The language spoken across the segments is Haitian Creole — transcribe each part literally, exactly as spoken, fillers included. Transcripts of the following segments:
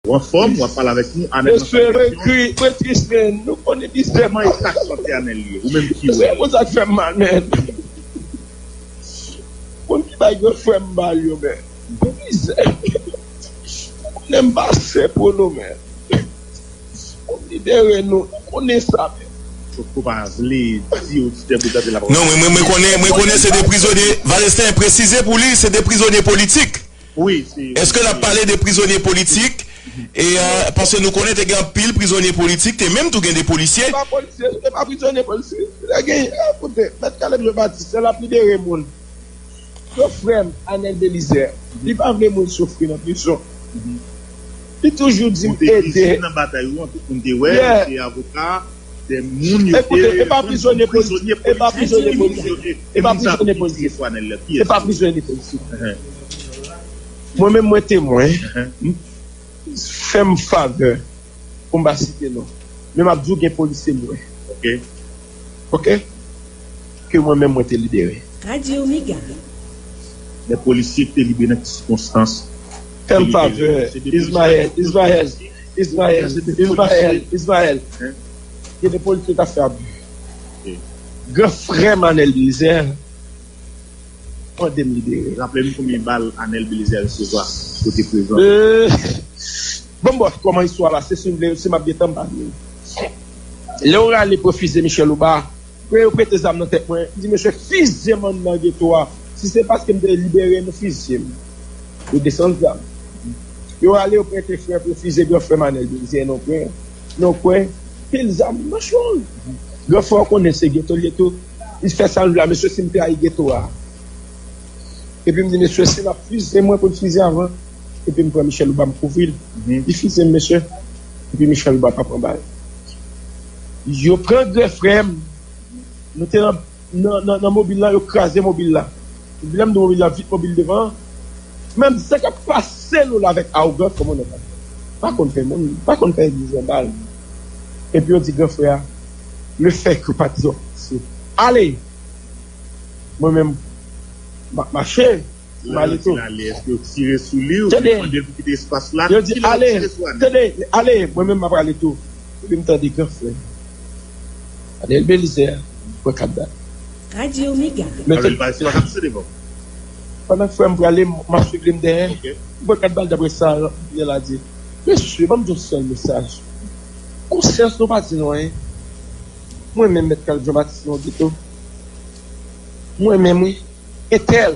Ou anfòm, w ap pale avèk nou, Anèl nan salitansyon. Mesye, mwen tris, men nou konnen mizè. Kòman eta sante Anèl ye? Ou menm ki wè? Mwen, sa k fè m mal, men. Konn ki bay gran frè m ba l yo, men. Mizè. Ou konnen m pa sè pou nou, men. Konn libere nou, nou konnen sa, men. Sòf ke w pa vle di oditè pou tande la pawòl. Non, mwen, mwen, mwen konnen, mwen konnen se de prizonye, Valesten, presize pou li, se de prizonye politik. Wi, se. Èske l ap pale de prizonye politik? E, euh, paske nou konnen te gen anpil prizonye politik, te menm tou gen de polisye. Se pa polisye, se pa prizonye politik. Lè gen, eh, koute, Mèt Caleb Jean Baptiste, l ap libere moun. Yo frè m, Anèl Belizaire, li pa vle moun soufri nan prizon. Li toujou di m ede. Ou te vizib nan batay ou an, tout moun te wè, se avoka, de moun yo te. Ekoute, e pa prizonye politik, e pa prizonye politik, e pa prizonye politik, e pa prizonye politik. Mwen menm, mwen temwen, fè m favè pou m pa site non. Men m ap di w gen polisye m wè. Ok. Ok? Ke mwen menm mwen te libere. Radio Mega. Men polisye ki te libere nan ki sikonstans? Fè m favè, Ismael, Ismael, Ismael, Ismael, Ismael. Gen de polisye k ap fè abi. Gran frè m Anèl Belizaire mande m libere. Raple m konbyen bal Anèl Belizaire resevwa kote prezan? Euh, bon, bòs, kòman istwa la? Se si m vle, si m ap gen tan, m pa vle. Lè yo rale pou fize Michel Obama, yo prete zam nan tèt mwen. M di, mesye, fize m anndan geto a. Si se paske m te libere nou, fize m. Yo desann zam. Yo ale, yo prete frè pou fize gran frè m Anèl Belizaire, non, frè. Non, frè. Pil zam, nan chòl. Gran frè w konnen se geto l ye tou. Li fè sa l vle a, mesye, si m trayi geto a. Epi m di, mesye, si l ap fize mwen pou l fize avan. Epi m pran Michel Obama, m kouvri l. Li fize m, mesye. Epi Michel Obama pa pran bal. Yo pran gran frè m. Nou te nan, nan, nan, nan mobil la, yo kraze mobil la. Lè m di mobil la, vit mobil devan an. Menm sa k ap pase nou la avèk awogan, kòman nou pa konn fè moun, pa konn fè egliz an bal. Epi yo di gran frè a, le fè ke patizan se ale. Mwen menm, m ap mache, m ale tou. Lè yo di l ale, èske yo tire sou li oubyen yo mande l pou kite espas la? Yo di ale, tande, ale, mwen menm m ap ale tou. Epi m tande gran frè Anèl Belizaire pran kat bal. Radio Mega. Mete. Anèl Belizaire pa t ap pase devan. Pandan frè m prale, m ap swiv li, m dèyè. Ok. M pran kat bal, daprè sa Anèl la di. Mesye, ban m di yon sèl mesaj. Konsyans nou pa di nou anyen. Mwen menm, Mèt Caleb Jean Baptiste, non, geto. Mwen menm, wi. Entèl.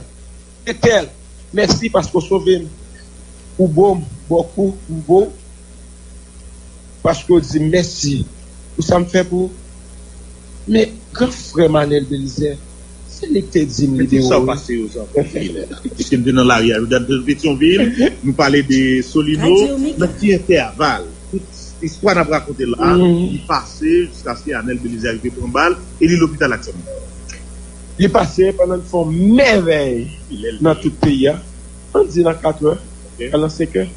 Entèl, mèsi paske w sove m. Ou bo m, bòkou, m bo w. Paske w di m mèsi pou sa m fè pou ou. Men, gran frè m Anèl Belizaire, se li ki te di m libere w. Sa w pase yo, sa w fè. Piske m te nan lari a, nou te nan Petyonvil, nou pale de Solino, nan ki entèval? Tout istwa n ap rakonte la, li pase jiskaske Anèl Belizaire rive pran bal, e li lopital aktyèlman. Li pase pandan l fè yon mèvèy nan tout peyi a. Ann di nan katrè, al nan senkè.